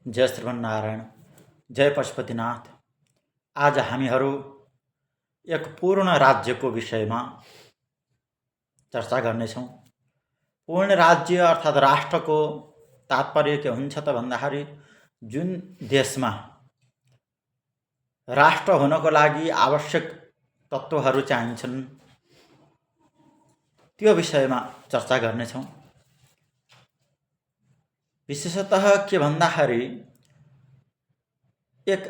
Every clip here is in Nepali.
जय श्रीमन्नारायण, जय पशुपतिनाथ। आज हामीहरू एक पूर्ण राज्यको विषयमा चर्चा गर्नेछौँ। पूर्ण राज्य अर्थात् राष्ट्रको तात्पर्य के हुन्छ त भन्दाखेरि जुन देशमा राष्ट्र हुनको लागि आवश्यक तत्त्वहरू चाहिन्छन् त्यो विषयमा चर्चा गर्नेछौँ। विशेषतः के भन्दाखेरि एक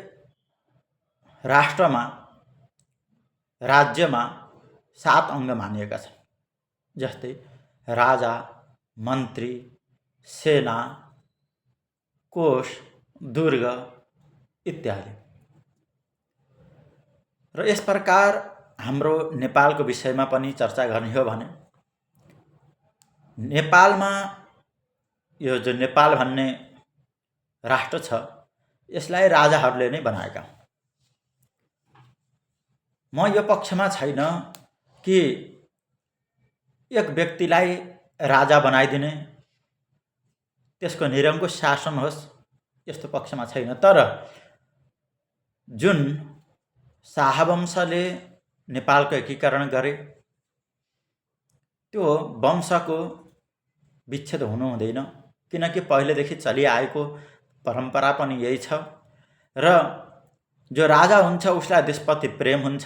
राष्ट्रमा राज्यमा 7 अङ्ग मानिएका छन्, जस्तै राजा, मन्त्री, सेना, कोष, दुर्ग इत्यादि। र यस प्रकार हाम्रो नेपालको विषयमा पनि चर्चा गर्ने हो भने नेपालमा यो जो नेपाल भन्ने राष्ट्र छ यसलाई राजाहरूले नै बनाएका हुन्। म यो पक्षमा छैन कि एक व्यक्तिलाई राजा बनाइदिने, त्यसको निरङ्कुश शासन होस्, यस्तो पक्षमा छैन। तर जुन शाहवंशले नेपालको एकीकरण गरे त्यो वंशको विच्छेद हुनु हुँदैन, किनकि पहिलेदेखि चलिआएको परम्परा पनि यही छ। र जो राजा हुन्छ उसलाई देशप्रति प्रेम हुन्छ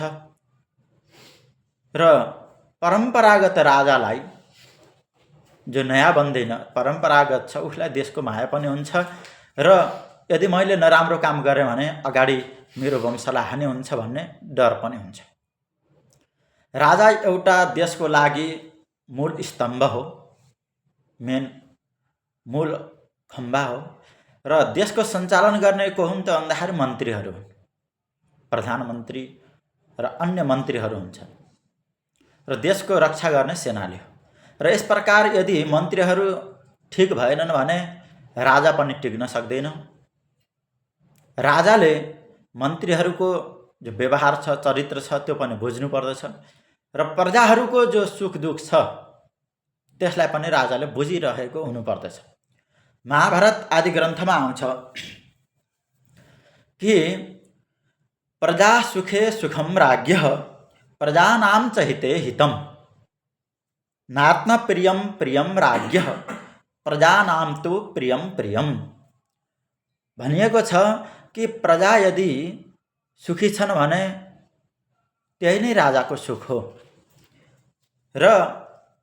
र परम्परागत राजालाई जो नयाँ बन्दैन, परम्परागत छ, उसलाई देशको माया पनि हुन्छ। र यदि मैले नराम्रो काम गरेँ भने अगाडि मेरो वंशलाई हानि हुन्छ भन्ने डर पनि हुन्छ। राजा एउटा देशको लागि मूल स्तम्भ हो, मेन मूल खम्बा हो। र देशको सञ्चालन गर्ने को हुन् त भन्दाखेरि मन्त्रीहरू हुन्, प्रधानमन्त्री र अन्य मन्त्रीहरू हुन्छन्। र देशको रक्षा गर्ने सेनाले हो। र यस प्रकार यदि मन्त्रीहरू ठिक भएनन् भने राजा पनि टिक्न सक्दैन। राजाले मन्त्रीहरूको जो व्यवहार छ, चरित्र छ, त्यो पनि बुझ्नु पर्दछ। र प्रजाहरूको जो सुख दुख छ त्यसलाई पनि राजाले बुझिरहेको हुनुपर्दछ। महाभारत आदि ग्रन्थमा आउँछ कि प्रजा सुखे सुखम राज्ञः प्रजानां च हिते हितम् नात्म प्रियम प्रियम राज्ञः प्रजानां तु प्रियम प्रियम। भनिएको छ कि प्रजा यदि सुखी छन् भने त्यही नै राजाको सुख हो। र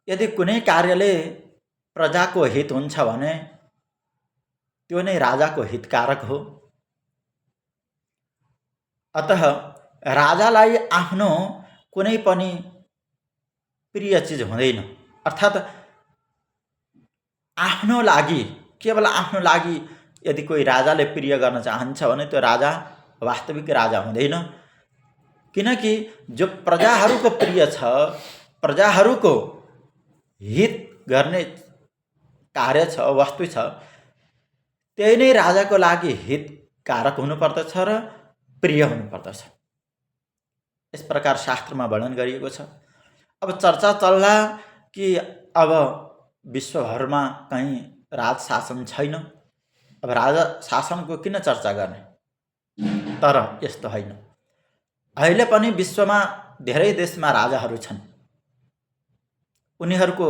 यदि कुनै कार्यले प्रजाको हित हुन्छ भने त्यो नै राजाको हितकारक हो। अतः राजालाई आफ्नो कुनै पनि प्रिय चिज हुँदैन, अर्थात् आफ्नो लागि, केवल आफ्नो लागि यदि कोही राजाले प्रिय गर्न चाहन्छ भने त्यो राजा वास्तविक राजा हुँदैन। किनकि जो प्रजाहरूको प्रिय छ, प्रजाहरूको हित गर्ने कार्य छ, वस्तु छ, त्यही नै राजाको लागि हितकारक हुनुपर्दछ र प्रिय हुनुपर्दछ। यस प्रकार शास्त्रमा वर्णन गरिएको छ। अब चर्चा चल्ला कि अब विश्वभरमा कहीँ राज शासन छैन, अब राजा शासनको किन चर्चा गर्ने? तर यस्तो होइन। अहिले पनि विश्वमा धेरै देशमा राजाहरू छन्, उनीहरूको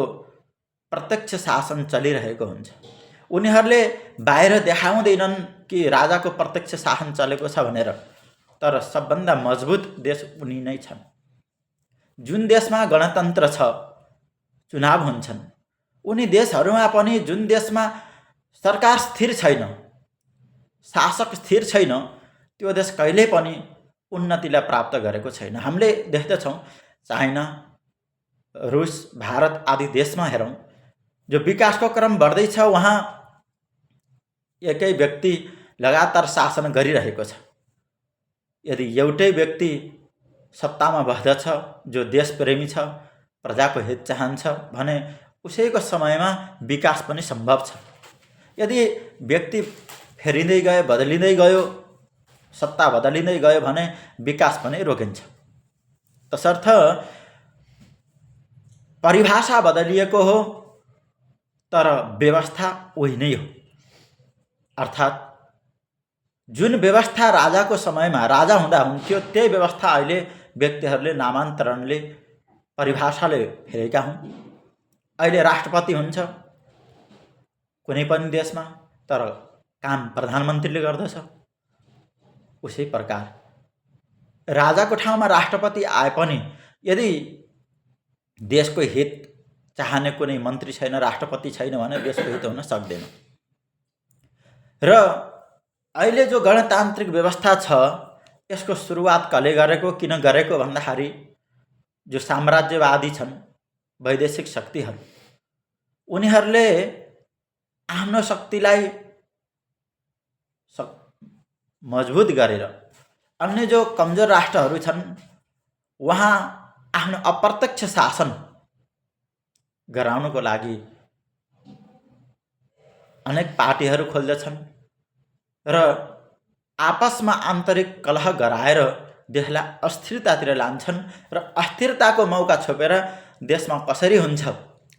प्रत्यक्ष शासन चलिरहेको हुन्छ। उनीहरूले बाहिर देखाउँदैनन् कि राजाको प्रत्यक्ष शासन चलेको छ भनेर, तर सबभन्दा मजबुत देश उनी नै छन्। जुन देशमा गणतन्त्र छ, चुनाव हुन्छन्, उनी देशहरूमा पनि जुन देशमा सरकार स्थिर छैन, शासक स्थिर छैन, त्यो देश कहिल्यै पनि उन्नतिलाई प्राप्त गरेको छैन। हामीले देख्दछौँ चाइना, रुस, भारत आदि देशमा हेरौँ, जो विकासको क्रम बढ्दैछ वहाँ एकै व्यक्ति लगातार शासन गरिरहेको छ। यदि एउटै व्यक्ति सत्तामा बस्दछ जो देशप्रेमी छ, प्रजाको हित चाहन्छ भने उसैको समयमा विकास पनि सम्भव छ। यदि व्यक्ति फेरिँदै गयो, बदलिँदै गयो, सत्ता बदलिँदै गयो भने विकास पनि रोकिन्छ। तसर्थ परिभाषा बदलिएको हो तर व्यवस्था उही नै हो। अर्थात् जुन व्यवस्था राजाको समयमा राजा हुँदा हुन्थ्यो त्यही व्यवस्था अहिले व्यक्तिहरूले नामान्तरणले परिभाषाले फेरेका हुन्। अहिले राष्ट्रपति हुन्छ कुनै पनि देशमा, तर काम प्रधानमन्त्रीले गर्दछ। उसै प्रकार राजाको ठाउँमा राष्ट्रपति आए पनि यदि देशको हित चाहने कुनै मन्त्री छैन, राष्ट्रपति छैन भने देशको हित हुन सक्दैन। र अहिले जो गणतान्त्रिक व्यवस्था छ यसको सुरुवात कसले गरेको, किन गरेको भन्दाखेरि जो साम्राज्यवादी छन्, वैदेशिक शक्तिहरू, उनीहरूले आफ्नो शक्तिलाई मजबुत गरेर अन्य जो कमजोर राष्ट्रहरू छन् वहाँ आफ्नो अप्रत्यक्ष शासन गराउनको लागि अनेक पार्टीहरू खोल्दछन् र आपसमा आन्तरिक कलह गराएर देशलाई अस्थिरतातिर लान्छन् र अस्थिरताको मौका छोपेर देशमा कसरी हुन्छ,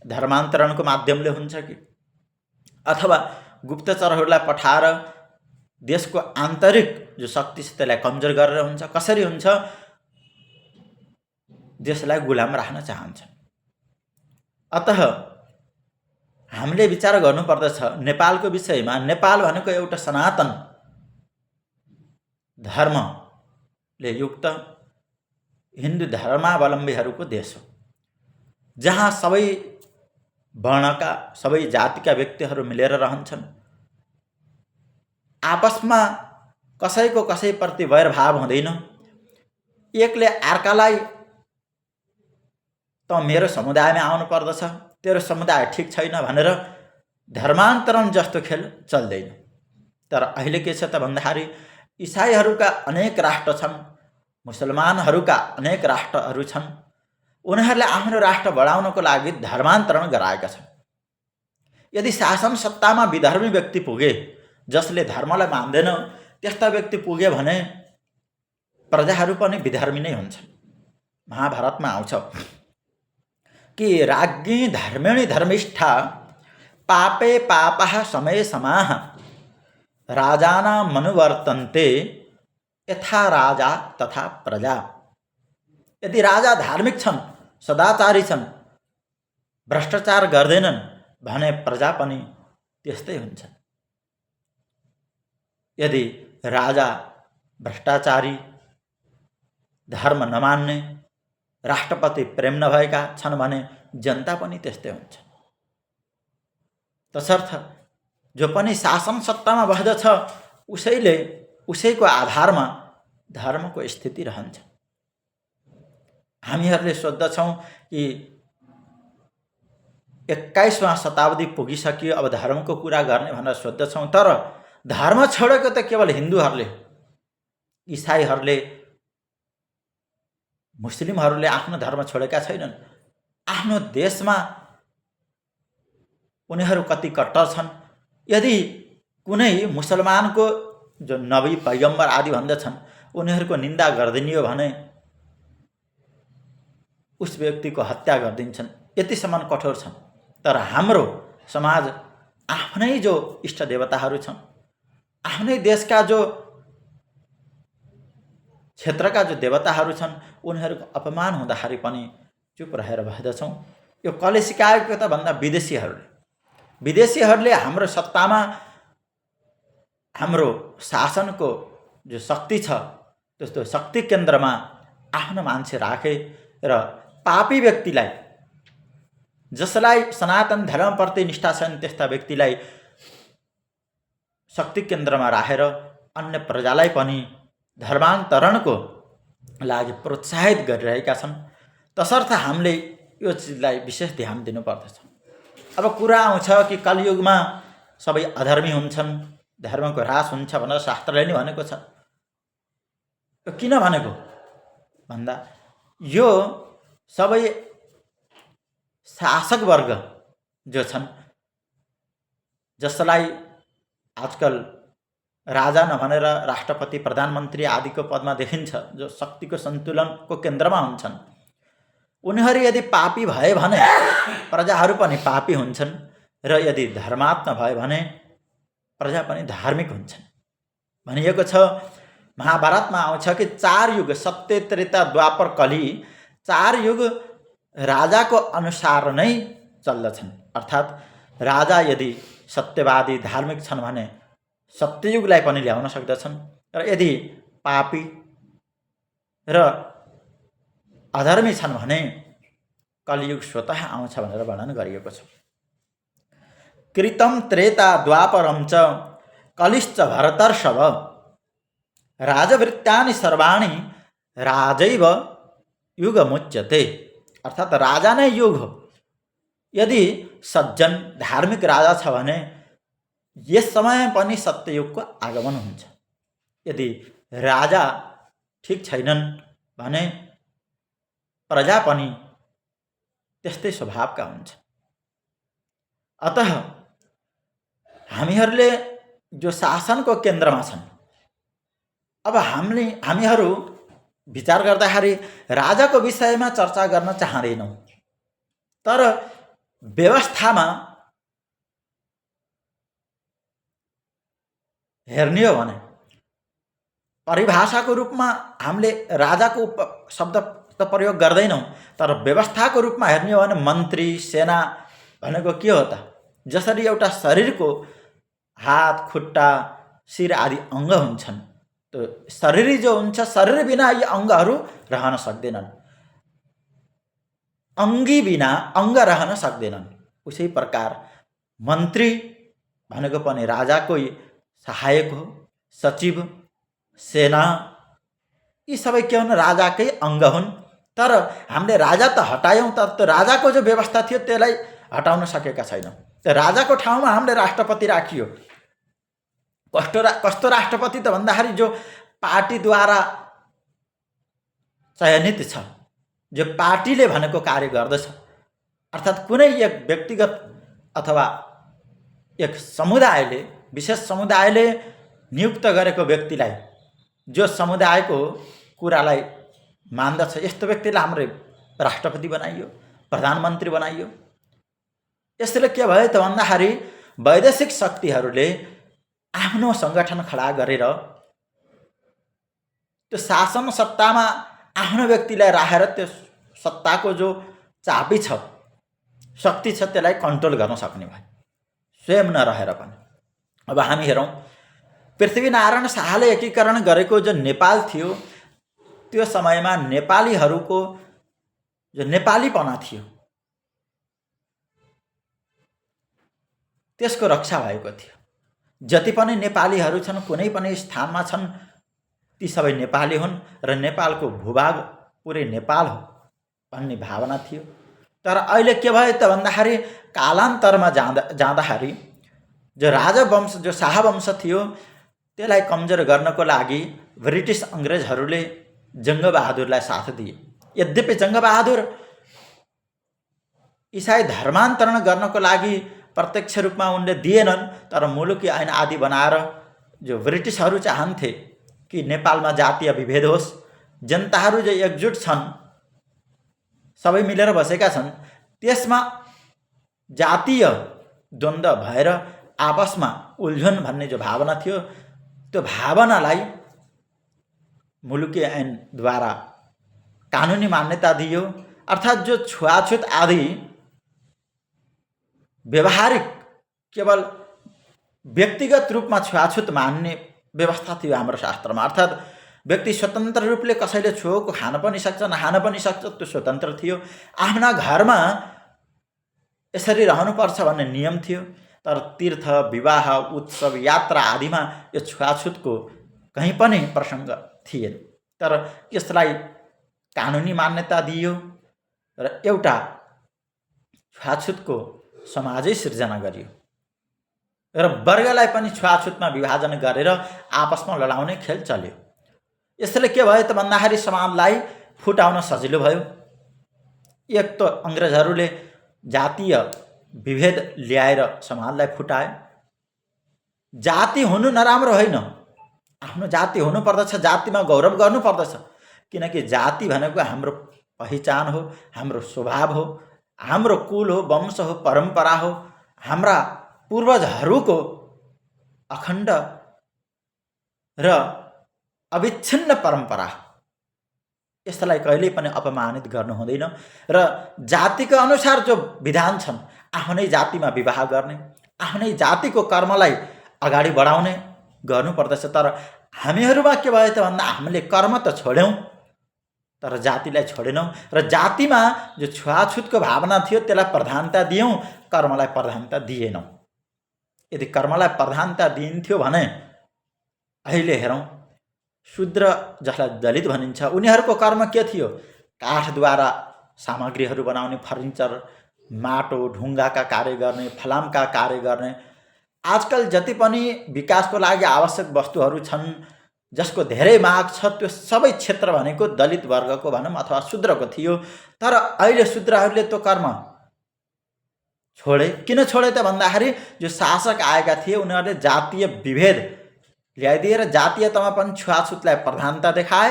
धर्मान्तरणको माध्यमले हुन्छ कि अथवा गुप्तचरहरूलाई पठाएर देशको आन्तरिक जो शक्ति छ त्यसलाई कमजोर गरेर हुन्छ, कसरी हुन्छ, देशलाई गुलाम राख्न चाहन्छन्। अतः हामीले विचार गर्नुपर्दछ नेपालको विषयमा। नेपाल भनेको एउटा सनातन धर्मले युक्त हिन्दू धर्मावलम्बीहरूको देश हो, जहाँ सबै वर्णका सबै जातिका व्यक्तिहरू मिलेर रहन्छन्। आपसमा कसैको कसैप्रति वैरभाव हुँदैन। एकले अर्कालाई त मेरो समुदायमा आउनु पर्दछ, तेरो समुदाय ठिक छैन भनेर धर्मान्तरण जस्तो खेल चल्दैन। तर अहिले के छ त भन्दाखेरि इसाईहरूका अनेक राष्ट्र छन्, मुसलमानहरूका अनेक राष्ट्रहरू छन्। उनीहरूले आफ्नो राष्ट्र बढाउनको लागि धर्मान्तरण गराएका छन्। यदि शासन सत्तामा विधर्मी व्यक्ति पुगे, जसले धर्मलाई मान्दैन, त्यस्ता व्यक्ति पुगे भने प्रजाहरू पनि विधर्मी नै हुन्छन्। महाभारतमा आउँछ कि राज्ञी धर्मिणी धर्मिष्ठा पापे पापः समय समाः राजानां मनुवर्तन्ते यथा राजा तथा प्रजा। यदि राजा धार्मिक छन्, सदाचारी छन्, भ्रष्टाचार गर्दैनन् भने प्रजा पनि त्यस्तै हुन्छ। यदि राजा भ्रष्टाचारी, धर्म नमान्ने, राष्ट्रपति प्रेम नभएका छन् भने जनता पनि त्यस्तै हुन्छ। तसर्थ जो पनि शासन सत्तामा बस्दछ उसैको आधारमा धर्मको स्थिति रहन्छ। हामीहरूले सोध्दछौँ कि 21वां शताब्दी पुगिसक्यो, अब धर्मको कुरा गर्ने भनेर सोध्दछौँ। तर धर्म छोडेको त केवल हिन्दूहरूले, इसाईहरूले, मुस्लिमहरूले आफ्नो धर्म छोडेका छैनन्। आफ्नो देशमा उनीहरू कति कट्टर छन्। यदि कुनै मुसलमानको जो नबी पैगम्बर आदि भन्दछन् उनीहरूको निन्दा गरिदिने हो भने उस व्यक्तिको हत्या गरिदिन्छन्, यतिसम्म कठोर छन्। तर हाम्रो समाज आफ्नै जो इष्ट देवताहरू छन्, आफ्नै देशका जो क्षेत्रका जो देवताहरू छन्, उनीहरूको अपमान हुँदाखेरि पनि चुप रहेर बस्दछौँ। यो कसले सिकाएको त भन्दा विदेशीहरूले हाम्रो सत्तामा, हाम्रो शासनको जो शक्ति छ त्यस्तो शक्ति केन्द्रमा आफ्नो मान्छे राखे र पापी व्यक्तिलाई, जसलाई सनातन धर्मप्रति निष्ठा छैन त्यस्ता व्यक्तिलाई शक्ति केन्द्रमा राखेर अन्य प्रजालाई पनि धर्मान्तरणको लागि प्रोत्साहित गरिरहेका छन्। तसर्थ हामीले यो चिजलाई विशेष ध्यान दिनुपर्दछ। अब कुरा आउँछ कि कलियुगमा सबै अधर्मी हुन्छन्, धर्मको ह्रास हुन्छ भनेर शास्त्रले नै भनेको छ। किन भनेको भन्दा यो सबै शासक वर्ग जो छन्, जसलाई आजकल राजा नभनेर राष्ट्रपति, प्रधानमन्त्री आदिको पदमा देखिन्छ, जो शक्तिको सन्तुलनको केन्द्रमा हुन्छन्, उनीहरू यदि पापी भए भने प्रजाहरू पनि पापी हुन्छन्, र यदि धर्मात्मा भए भने प्रजा पनि धार्मिक हुन्छन्। भनिएको छ। महाभारतमा आउँछ कि 4 युग सत्य त्रेता द्वापर कली 4 युग राजाको अनुसार नै चल्दछन्। अर्थात् राजा यदि सत्यवादी धार्मिक छन् भने सत्ययुगलाई पनि ल्याउन सक्दछन्, र यदि पापी र अधर्मी छन् भने कलियुग स्वतः आउँछ भनेर वर्णन गरिएको छ। कृतं त्रेता द्वापरं च कलिश्च भरतर्षभ राजवृत्तानि सर्वाणि राजैव युगमुच्यते। अर्थात् राजा नै युग हो। यदि सज्जन धार्मिक राजा छ भने यस समय पनि सत्ययुगको आगमन हुन्छ। यदि राजा ठिक छैनन् भने प्रजा पनि त्यस्तै स्वभावका हुन्छ। अतः हामीहरूले जो शासनको केन्द्रमा छन्, अब हामीहरू विचार गर्दाखेरि राजाको विषयमा चर्चा गर्न चाहँदैनौँ, तर व्यवस्थामा हेर्ने हो भने परिभाषाको रूपमा हामीले राजाको शब्द त प्रयोग गर्दैनौँ, तर व्यवस्थाको रूपमा हेर्ने हो भने मन्त्री सेना भनेको के हो त? जसरी एउटा शरीरको हात खुट्टा शिर आदि अङ्ग हुन्छन्, त्यो शरीर जो हुन्छ, शरीर बिना यी अङ्गहरू रहन सक्दैनन्, अङ्गी बिना अङ्ग रहन सक्दैनन्। उसै प्रकार मन्त्री भनेको पनि राजाको सहायक हो, सचिव, सेना, यी सबै के हुन्? राजाकै अङ्ग हुन्। तर हामीले राजा त हटायौँ, तर त्यो राजाको जो व्यवस्था थियो त्यसलाई हटाउन सकेका छैनौँ। त्यो राजाको ठाउँमा हामीले राष्ट्रपति राखियो। कस्तो राष्ट्रपति त भन्दाखेरि जो पार्टीद्वारा चयनित छ, जो पार्टीले भनेको कार्य गर्दछ। अर्थात् कुनै एक व्यक्तिगत अथवा एक समुदायले, विशेष समुदायले नियुक्त गरेको व्यक्तिलाई, जो समुदायको कुरालाई मान्दछ, यस्तो व्यक्तिलाई हाम्रो राष्ट्रपति बनाइयो, प्रधानमन्त्री बनाइयो। यसले के भयो त भन्दाखेरि वैदेशिक शक्तिहरूले आफ्नो सङ्गठन खडा गरेर त्यो शासन सत्तामा आफ्नो व्यक्तिलाई राखेर त्यो सत्ताको जो चाबी छ, शक्ति छ, त्यसलाई कन्ट्रोल गर्न सक्ने भयो, स्वयं नरहेर पनि। अब हामी हेरौँ, पृथ्वीनारायण शाहले एकीकरण गरेको जो नेपाल थियो, त्यो समयमा नेपालीहरूको जो नेपालीपना थियो त्यसको रक्षा भएको थियो। जति पनि नेपालीहरू छन्, कुनै पनि स्थानमा छन्, ती सबै नेपाली हुन् र नेपालको भूभाग पुरै नेपाल हो भन्ने भावना थियो। तर अहिले के भयो त भन्दाखेरि कालान्तरमा जाँदाखेरि जो राजवंश, जो शाहवंश थियो, त्यसलाई कमजोर गर्नको लागि ब्रिटिस अङ्ग्रेजहरूले जङ्गबहादुरलाई साथ दिए। यद्यपि जङ्गबहादुर इसाई धर्मान्तरण गर्नको लागि प्रत्यक्ष रूपमा उनले दिएनन्, तर मुलुकी ऐन आदि बनाएर जो ब्रिटिसहरू चाहन्थे कि नेपालमा जातीय विभेद होस्, जनताहरू जो एकजुट छन्, सबै मिलेर बसेका छन्, त्यसमा जातीय द्वन्द्व भएर आपसमा उल्झन भन्ने जो भावना थियो, त्यो भावनालाई मुलुकी ऐनद्वारा कानुनी मान्यता दियो। अर्थात् जो छुवाछुत आदि व्यवहारिक केवल व्यक्तिगत रूपमा छुवाछुत मान्ने व्यवस्था थियो हाम्रो शास्त्रमा। अर्थात् व्यक्ति स्वतन्त्र रूपले कसैले छुवाको खान पनि सक्छ, नखान पनि सक्छ, त्यो स्वतन्त्र थियो। आफ्ना घरमा यसरी रहनुपर्छ भन्ने नियम थियो। तर तीर्थ, विवाह, उत्सव, यात्रा आदिमा यो छुवाछुतको कहीँ पनि प्रसङ्ग थिएन। तर यसलाई कानुनी मान्यता दियो र एउटा छुवाछुतको समाजै सिर्जना गरियो र वर्गलाई पनि छुवाछुतमा विभाजन गरेर आपसमा लडाउने खेल चल्यो। यसले के भयो त भन्दाखेरि समाजलाई फुटाउन सजिलो भयो। एक त अङ्ग्रेजहरूले जातीय विभेद ल्याएर समाजलाई फुटाए। जाति हुनु नराम्रो होइन, आफ्नो जाति हुनुपर्दछ, जातिमा गौरव गर्नुपर्दछ, किनकि जाति भनेको हाम्रो पहिचान हो, हाम्रो स्वभाव हो, हाम्रो कुल हो, वंश हो, परम्परा हो, हाम्रा पूर्वजहरूको अखण्ड र अविच्छिन्न परम्परा, यसलाई कहिल्यै पनि अपमानित गर्नु हुँदैन। र जातिको अनुसार जो विधान छन्, आफ्नै जातिमा विवाह गर्ने, आफ्नै जातिको कर्मलाई अगाडि बढाउने गर्नुपर्दछ। तर हामीहरूमा के भयो त भन्दा हामीले कर्म त छोड्यौँ तर जातिलाई छोडेनौँ, र जातिमा जो छुवाछुतको भावना थियो त्यसलाई प्रधानता दियौँ, कर्मलाई प्रधानता दिएनौँ। यदि कर्मलाई प्रधानता दिइन्थ्यो भने अहिले हेरौँ, शूद्र जसलाई दलित भनिन्छ उनीहरूको कर्म के थियो? काठद्वारा सामग्रीहरू बनाउने, फर्निचर, माटो ढुङ्गाका कार्य गर्ने, फलामका कार्य गर्ने। आजकल जति पनि विकासको लागि आवश्यक वस्तुहरू छन् जसको धेरै माग छ, त्यो सबै क्षेत्र भनेको दलित वर्गको भनौँ अथवा शूद्रको थियो। तर अहिले शूद्रहरूले त्यो कर्म छोडे। किन छोडे त भन्दाखेरि जो शासक आएका थिए उनीहरूले जातीय विभेद ल्याइदिए र जातीयतामा पनि छुवाछुतलाई प्रधानता देखाए,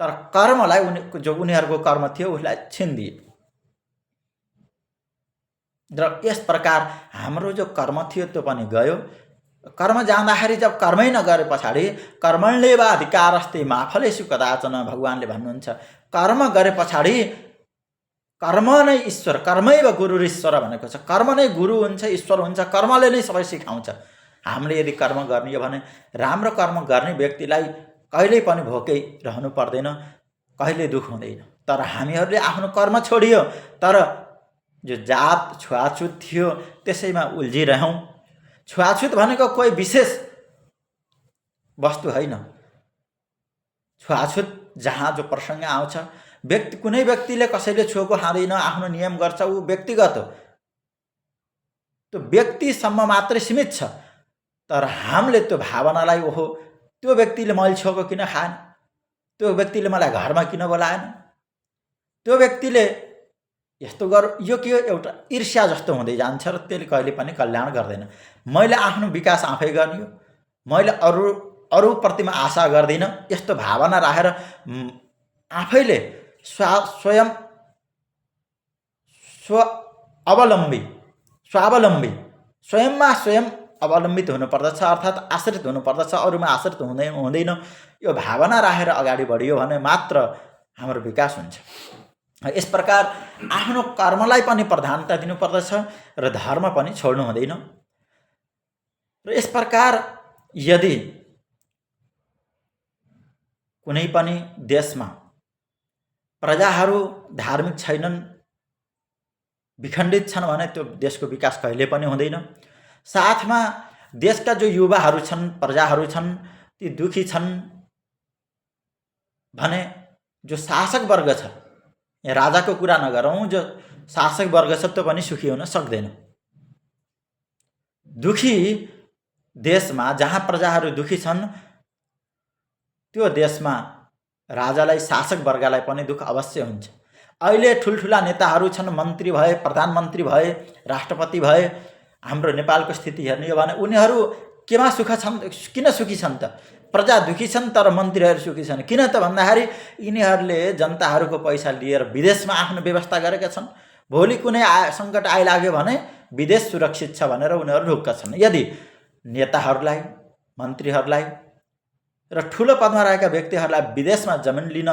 तर कर्मलाई जो उनीहरूको कर्म थियो उसलाई छिन्दिए। र यस प्रकार हाम्रो जो कर्म थियो त्यो पनि गयो। कर्म जाँदाखेरि जब कर्मै नगरे पछाडि कर्मण्येव अधिकारस्ते मा फलेषु कदाचन, भगवानले भन्नुहुन्छ कर्म गरे पछाडि कर्म नै ईश्वर, कर्मैव गुरुरीश्वर भनेको छ। कर्म नै गुरु हुन्छ, ईश्वर हुन्छ, कर्मले नै सबै सिकाउँछ। हामीले यदि कर्म गर्ने हो भने राम्रो कर्म गर्ने व्यक्तिलाई कहिल्यै पनि भोकै रहनु पर्दैन, कहिल्यै दुःख हुँदैन। तर हामीहरूले आफ्नो कर्म छोडियो, तर जो जात छुवाछुत थियो त्यसैमा उल्झिरह्यौँ। छुवाछुत भनेको कोही विशेष वस्तु होइन। छुवाछुत जहाँ जो प्रसङ्ग आउँछ, कुनै व्यक्तिले कसैले छुएको खाँदैन, आफ्नो नियम गर्छ, ऊ व्यक्तिगत हो, त्यो व्यक्तिसम्म मात्रै सीमित छ। तर हामीले त्यो भावनालाई ओहो त्यो व्यक्तिले मैले छुएको किन खाएन, त्यो व्यक्तिले मलाई घरमा किन बोलाएन, त्यो व्यक्तिले यस्तो यो के एउटा ईर्ष्या जस्तो हुँदै जान्छ र त्यसले कहिले पनि कल्याण गर्दैन। मैले आफ्नो विकास आफै गर्ने हो, मैले अरूप्रतिमा आशा गर्दिनँ, यस्तो भावना राखेर आफैले स्वयं स्वावलम्बी स्वयंमा स्वयं अवलम्बित हुनुपर्दछ, अर्थात् आश्रित हुनुपर्दछ, अरूमा आश्रित हुँदैन। यो भावना राखेर अगाडि बढियो भने मात्र हाम्रो विकास हुन्छ। यस प्रकार आफ्नो कर्मलाई पनि प्रधानता दिनुपर्दछ र धर्म पनि छोड्नु हुँदैन। र यस प्रकार यदि कुनै पनि देशमा प्रजाहरू धार्मिक छैनन्, विखण्डित छन् भने त्यो देशको विकास कहिले पनि हुँदैन। साथमा देशका जो युवाहरू छन्, प्रजाहरू छन्, ती दुखी छन् भने जो शासक वर्ग छ, यहाँ राजाको कुरा नगरौँ, जो शासक वर्ग छ त्यो पनि सुखी हुन सक्दैन। दुखी देशमा जहाँ प्रजाहरू दुखी छन् त्यो देशमा राजालाई, शासक वर्गलाई पनि दुःख अवश्य हुन्छ। अहिले ठुल्ठुला नेताहरू छन्, मन्त्री भए, प्रधानमन्त्री भए, राष्ट्रपति भए। हाम्रो नेपालको स्थिति हेर्ने हो भने उनीहरू केमा सुख छन्, किन सुखी छन् त? प्रजा दुखी छन् तर मन्त्रीहरू सुखी छन्। किन त भन्दाखेरि यिनीहरूले जनताहरूको पैसा लिएर विदेशमा आफ्नो व्यवस्था गरेका छन्। भोलि कुनै सङ्कट आइलाग्यो भने विदेश सुरक्षित छ भनेर उनीहरू ढुक्क छन्। यदि नेताहरूलाई, मन्त्रीहरूलाई र ठुलो पदमा रहेका व्यक्तिहरूलाई विदेशमा जमिन लिन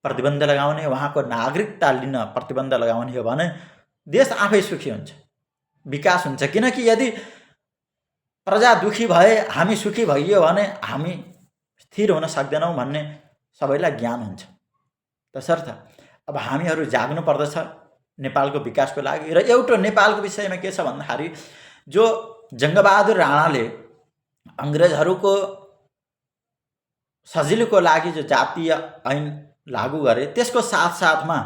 प्रतिबन्ध लगाउने, उहाँको नागरिकता लिन प्रतिबन्ध लगाउने हो भने देश आफै सुखी हुन्छ, विकास हुन्छ। किनकि यदि प्रजा दुखी भए, हामी सुखी भइयो भने हामी स्थिर हुन सक्दैनौँ भन्ने सबैलाई ज्ञान हुन्छ। तसर्थ अब हामीहरू जाग्नु पर्दछ नेपालको विकासको लागि। र एउटा नेपालको विषयमा के छ भन्दाखेरि जो जङ्गबहादुर राणाले अङ्ग्रेजहरूको सजिलोको लागि जो जातीय ऐन लागू गरे, त्यसको साथसाथमा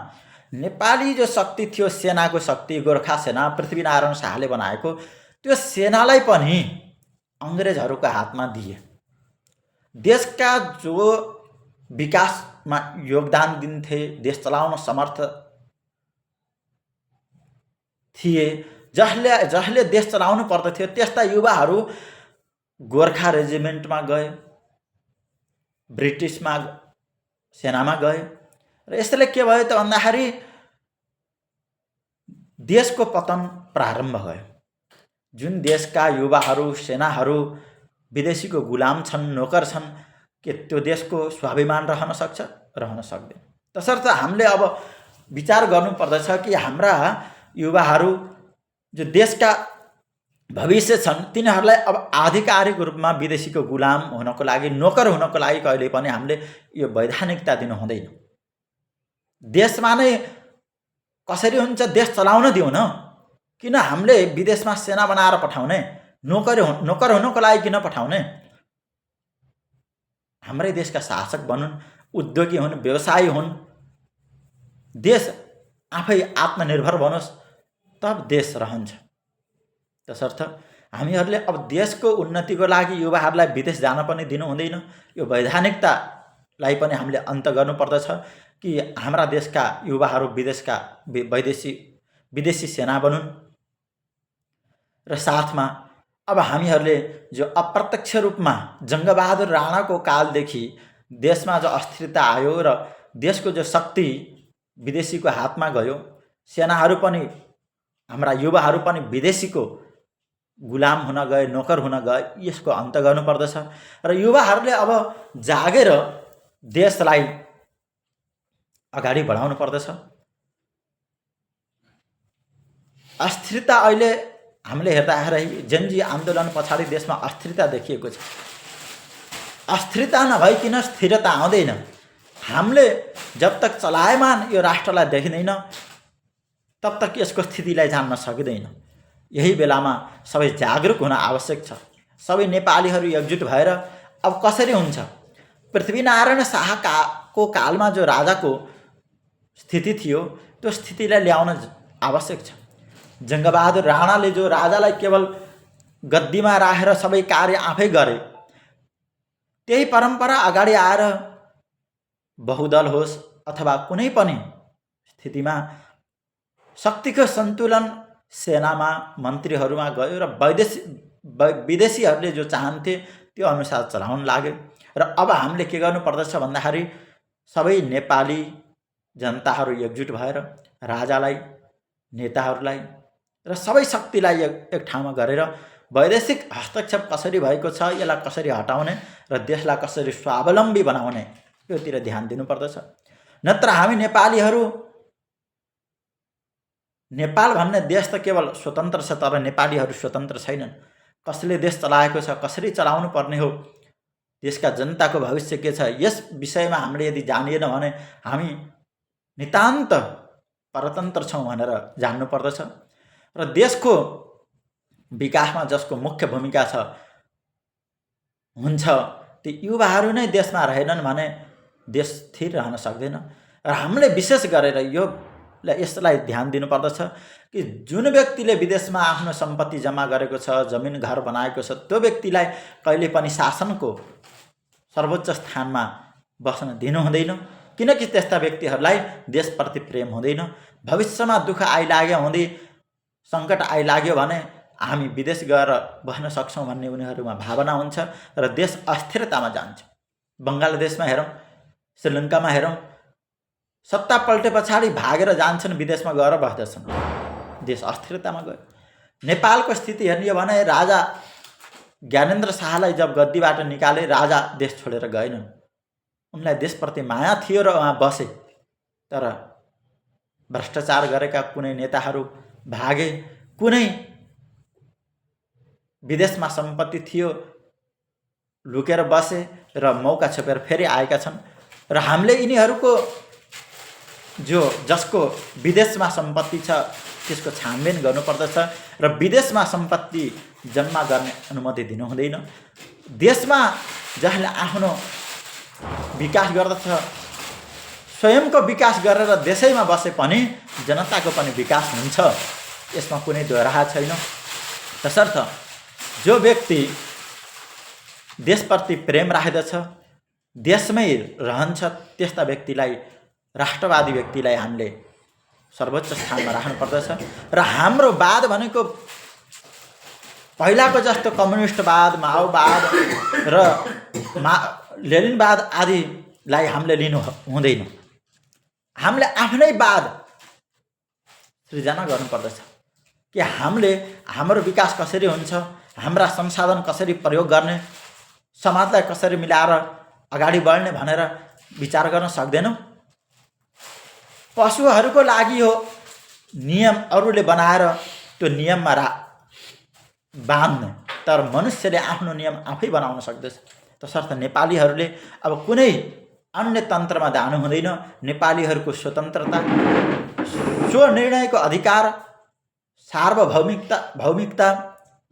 नेपाली जो शक्ति थियो, सेनाको शक्ति, गोर्खा सेना, पृथ्वीनारायण शाहले बनाएको, त्यो सेनालाई पनि अङ्ग्रेजहरूको हातमा दिए। देशका जो विकासमा योगदान दिन्थे, देश चलाउन समर्थ थिए, जसले देश चलाउनु पर्दथ्यो, त्यस्ता युवाहरू गोर्खा रेजिमेन्टमा गए, ब्रिटिसमा सेनामा गए। र यसले के भयो त भन्दाखेरि देशको पतन प्रारम्भ भयो। जुन देशका युवाहरू, सेनाहरू विदेशीको गुलाम छन्, नोकर छन्, के त्यो देशको स्वाभिमान रहन सक्छ? रहन सक्दैन। तसर्थ हामीले अब विचार गर्नुपर्दछ कि हाम्रा युवाहरू जो देशका भविष्य छन् तिनीहरूलाई अब आधिकारिक रूपमा विदेशीको गुलाम हुनको लागि, नोकर हुनको लागि कहिले पनि हामीले यो वैधानिकता दिनु हुँदैन। देशमा नै कसरी हुन्छ देश चलाउन दिउँ न, किन हामीले विदेशमा सेना बनाएर पठाउने? नोकर हुनको लागि किन पठाउने? हाम्रै देशका शासक बनुन्, उद्योगी हुन्, व्यवसायी हुन्, देश आफै आत्मनिर्भर बनोस्, तब देश रहन्छ। तसर्थ हामीहरूले अब देशको उन्नतिको लागि युवाहरूलाई विदेश जान पनि दिनु हुँदैन। यो वैधानिकतालाई पनि हामीले अन्त गर्नुपर्दछ कि हाम्रा देशका युवाहरू विदेशी सेना बनुन्। र साथमा अब हामीहरूले जो अप्रत्यक्ष रूपमा जङ्गबहादुर राणाको कालदेखि देशमा जो अस्थिरता आयो र देशको जो शक्ति विदेशीको हातमा गयो, सेनाहरू पनि हाम्रा युवाहरू पनि विदेशीको गुलाम हुन गए, नोकर हुन गए, यसको अन्त गर्नुपर्दछ। र युवाहरूले अब जागेर देशलाई अगाडि बढाउनु पर्दछ। अस्थिरता अहिले हामीले हेर्दाखेरि जनजी आन्दोलन पछाडि देशमा अस्थिरता देखिएको छ। अस्थिरता नभइकन स्थिरता आउँदैन। हामीले जब तक चलायमान यो राष्ट्रलाई देखिँदैन तब तक यसको स्थितिलाई जान्न सकिँदैन। यही बेलामा सबै जागरुक हुन आवश्यक छ। सबै नेपालीहरू एकजुट भएर अब कसरी हुन्छ, पृथ्वीनारायण शाहको कालमा जो राजाको स्थिति थियो त्यो स्थितिलाई ल्याउन आवश्यक छ। जङ्गबहादुर राणाले जो राजालाई केवल गद्दीमा राखेर सबै कार्य आफै गरे, त्यही परम्परा अगाडि आएर बहुदल होस् अथवा कुनै पनि स्थितिमा शक्तिको सन्तुलन सेनामा, मन्त्रीहरूमा गयो र विदेशीहरूले जो चाहन्थे त्यो अनुसार चलाउन लाग्यो। र अब हामीले के गर्नुपर्दछ भन्दाखेरि सबै नेपाली जनताहरू एकजुट भएर राजालाई, नेताहरूलाई र सबै शक्तिलाई एक ठाउँमा गरेर वैदेशिक हस्तक्षेप कसरी भएको छ यसलाई कसरी हटाउने र देशलाई कसरी स्वावलम्बी बनाउने योतिर ध्यान दिनुपर्दछ। नत्र हामी नेपालीहरू, नेपाल भन्ने देश त केवल स्वतन्त्र छ तर नेपालीहरू स्वतन्त्र छैनन्। कसले देश चलाएको छ, कसरी चलाउनु पर्ने हो, देशका जनताको भविष्य के छ, यस विषयमा हामीले यदि जानिएन भने हामी नितान्त परतन्त्र छौँ भनेर जान्नु पर्दछ। र देशको विकासमा जसको मुख्य भूमिका हुन्छ ती युवाहरू नै देशमा रहेनन् भने देश स्थिर रहन सक्दैन। र हामीले विशेष गरेर यसलाई ध्यान दिनुपर्दछ कि जुन व्यक्तिले विदेशमा आफ्नो सम्पत्ति जम्मा गरेको छ, जमिन घर बनाएको छ, त्यो व्यक्तिलाई कहिले पनि शासनको सर्वोच्च स्थानमा बस्न दिनु हुँदैन, किनकि त्यस्ता व्यक्तिहरूलाई देशप्रति प्रेम हुँदैन। भविष्यमा दुःख आइलाग्यो, हुँदै सङ्कट आइलाग्यो भने हामी विदेश गएर बस्न सक्छौँ भन्ने उनीहरूमा भावना हुन्छ र देश अस्थिरतामा जान्छ। बङ्गलादेशमा हेरौँ, श्रीलङ्कामा हेरौँ, सत्ता पल्टे पछाडि भागेर जान्छन्, विदेशमा गएर बस्दछन्, देश अस्थिरतामा गयो। नेपालको स्थिति हेर्ने हो भने राजा ज्ञानेन्द्र शाहलाई जब गद्दीबाट निकाले राजा देश छोडेर गएनन्। उनलाई देशप्रति माया थियो र उहाँ बसे, तर भ्रष्टाचार गरेका कुनै नेताहरू भागे, कुनै विदेशमा सम्पत्ति थियो लुकेर बसे र मौका छोपेर फेरि आएका छन्। र हामीले यिनीहरूको जसको विदेशमा सम्पत्ति छ त्यसको छानबिन गर्नुपर्दछ र विदेशमा सम्पत्ति जम्मा गर्ने अनुमति दिनु हुँदैन। देशमा जसले आफ्नो विकास गर्दछ, स्वयंको विकास गरेर देशैमा बसे पनि जनताको पनि विकास हुन्छ, यसमा कुनै दोहरा छैन। तसर्थ जो व्यक्ति देशप्रति प्रेम राख्दछ, देशमै रहन्छ, त्यस्ता व्यक्तिलाई, राष्ट्रवादी व्यक्तिलाई हामीले सर्वोच्च स्थानमा राख्नुपर्दछ। र हाम्रो वाद भनेको पहिलाको जस्तो कम्युनिस्टवाद, माओवाद र लेनिनवाद आदिलाई हामीले लिनु हुँदैन। हामीले आफ्नै वाद सृजना गर्नुपर्दछ कि हामीले हाम्रो विकास कसरी हुन्छ, हाम्रा संसाधन कसरी प्रयोग गर्ने, समाजलाई कसरी मिलाएर अगाडि बढ्ने भनेर विचार गर्न सक्दैनौँ? पशुहरूको लागि हो नियम अरूले बनाएर त्यो नियममा बाँध्ने, तर मनुष्यले आफ्नो नियम आफै बनाउन सक्दछ। तसर्थ नेपालीहरूले अब कुनै अन्य तन्त्रमा जानु हुँदैन। नेपालीहरूको स्वतन्त्रता, स्वनिर्णयको अधिकार, सार्वभौमिकता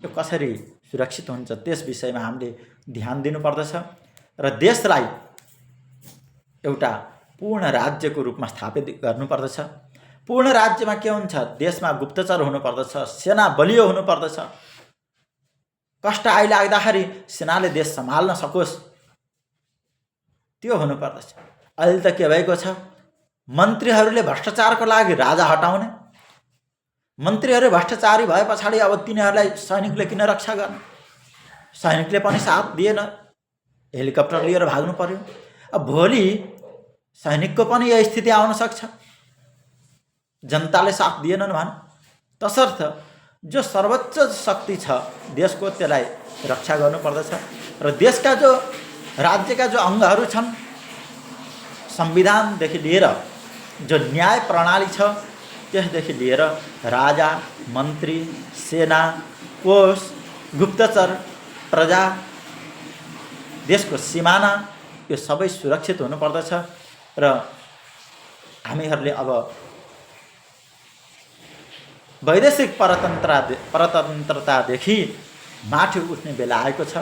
यो कसरी सुरक्षित हुन्छ त्यस विषयमा हामीले ध्यान दिनुपर्दछ र देशलाई एउटा पूर्ण राज्यको रूपमा स्थापित गर्नुपर्दछ। पूर्ण राज्यमा के हुन्छ? देशमा गुप्तचर हुनुपर्दछ, सेना बलियो हुनुपर्दछ। कष्ट आइलाग्दाखेरि सेनाले देश सम्हाल्न सकोस् त्यो हुनुपर्दछ। अहिले त के भएको छ? मन्त्रीहरूले भ्रष्टाचारको लागि राजा हटाउने, मन्त्रीहरू भ्रष्टाचारी भए पछाडि अब तिनीहरूलाई सैनिकले किन रक्षा गर्ने? सैनिकले पनि साथ दिएन, हेलिकप्टर लिएर भाग्नु पर्यो। अब भोलि सैनिकको पनि यही स्थिति आउन सक्छ, जनताले साथ दिएनन् भने। तसर्थ जो सर्वोच्च शक्ति छ देशको त्यसलाई रक्षा गर्नुपर्दछ र देशका जो राज्यका जो अङ्गहरू छन्, संविधानदेखि लिएर जो न्याय प्रणाली छ त्यसदेखि लिएर राजा, मन्त्री, सेना, कोष, गुप्तचर, प्रजा, देशको सिमाना यो सबै सुरक्षित हुनुपर्दछ र हामीहरूले अब वैदेशिक परतन्त्रतादेखि माथि उठ्ने बेला आएको छ।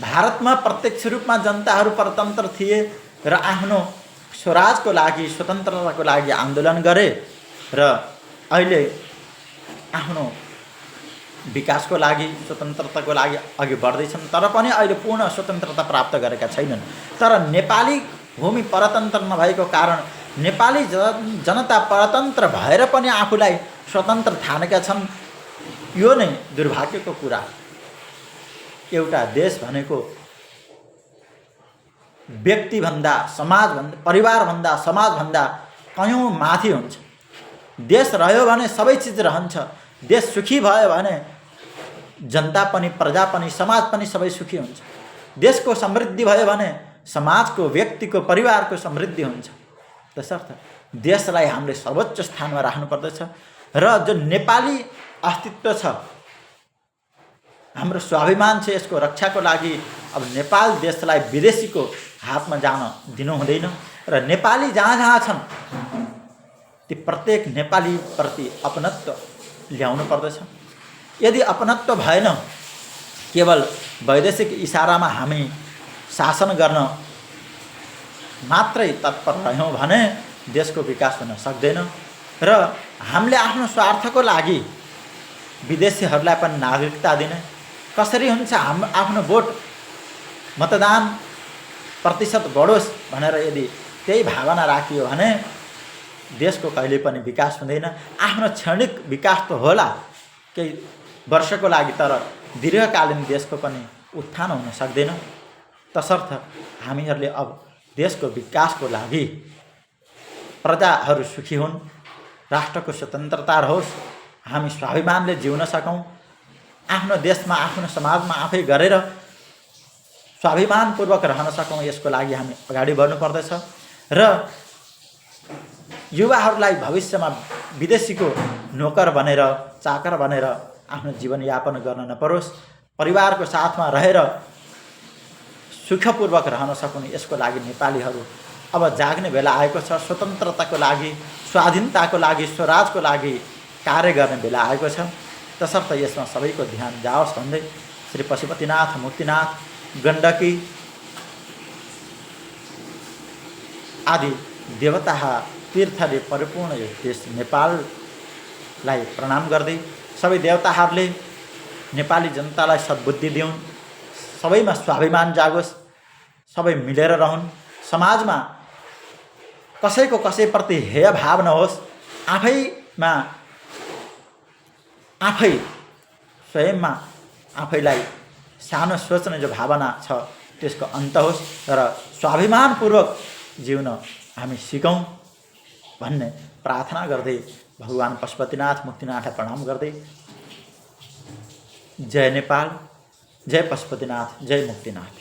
भारतमा प्रत्यक्ष रूपमा जनताहरू परतन्त्र थिए र आफ्नो स्वराजको लागि, स्वतन्त्रताको लागि आन्दोलन गरे र अहिले आफ्नो विकासको लागि, स्वतन्त्रताको लागि अघि बढ्दैछन्, तर पनि अहिले पूर्ण स्वतन्त्रता प्राप्त गरेका छैनन्। तर नेपाली भूमि परतन्त्र नभएको कारण नेपाली जनता परतन्त्र भएर पनि आफूलाई स्वतन्त्र ठानेका छन्। यो नै दुर्भाग्यको कुरा। एउटा देश भनेको व्यक्तिभन्दा, समाजभन्दा, परिवारभन्दा, समाजभन्दा कयौँ माथि हुन्छ। देश रह्यो भने सबै चिज रहन्छ। देश सुखी भयो भने जनता पनि, प्रजा पनि, समाज पनि सबै सुखी हुन्छ। देशको समृद्धि भयो भने समाजको, व्यक्तिको, परिवारको समृद्धि हुन्छ। तसर्थ देशलाई हामीले सर्वोच्च स्थानमा राख्नुपर्दछ र जो नेपाली अस्तित्व छ, हाम्रो स्वाभिमान छ, यसको रक्षाको लागि अब नेपाल देशलाई विदेशीको हातमा जान दिनु हुँदैन र नेपाली जहाँ जहाँ छन् ती प्रत्येक नेपालीप्रति अपनत्व ल्याउनु पर्दछ। यदि अपनत्व भएन, केवल वैदेशिक इसारामा हामी शासन गर्न मात्रै तत्पर रह्यौँ भने देशको विकास हुन सक्दैन र हामीले आफ्नो स्वार्थको लागि विदेशीहरूलाई पनि नागरिकता दिने कसरी हुन्छ? आफ्नो भोट, मतदान प्रतिशत बढोस् भनेर यदि त्यही भावना राखियो भने देशको कहिले पनि विकास हुँदैन। आफ्नो क्षणिक विकास त होला केही वर्षको लागि, तर दीर्घकालीन देशको पनि उत्थान हुन सक्दैन। तसर्थ हामीहरूले अब देशको विकासको लागि प्रजाहरू सुखी हुन्, राष्ट्रको स्वतन्त्रता रहोस्, हामी स्वाभिमानले जिउन सकौँ, आफ्नो देशमा, आफ्नो समाजमा आफै गरेर स्वाभिमानपूर्वक रहन सकौँ, यसको लागि हामी अगाडि बढ्नुपर्दछ र युवाहरूलाई भविष्यमा विदेशीको नोकर बनेर, चाकर बनेर आफ्नो जीवनयापन गर्न नपरोस्, परिवारको साथमा रहेर सुखपूर्वक रहन सकुन्, यसको लागि नेपालीहरू अब जाग्ने बेला आएको छ। स्वतन्त्रताको लागि, स्वाधीनताको लागि, स्वराजको लागि कार्य गर्ने बेला आएको छ। तसर्थ यसमा सबैको ध्यान जाओस् भन्दै श्री पशुपतिनाथ, मुक्तिनाथ, गण्डकी आदि देवता तीर्थले परिपूर्ण यो देश नेपाललाई प्रणाम गर्दै सबै देवताहरूले नेपाली जनतालाई सद्बुद्धि दिउन्, सबैमा स्वाभिमान जागोस्, सबै मिलेर रहन्, समाजमा कसैको कसैप्रति हेय भाव नहोस्, आफै स्वयंमा आफैलाई सानो सोच्ने जो भावना छ त्यसको अन्त होस् र स्वाभिमानपूर्वक जिउन हामी सिकौँ भन्ने प्रार्थना गर्दै भगवान पशुपतिनाथ, मुक्तिनाथलाई प्रणाम गर्दै जय नेपाल, जय पशुपतिनाथ, जय मुक्तिनाथ।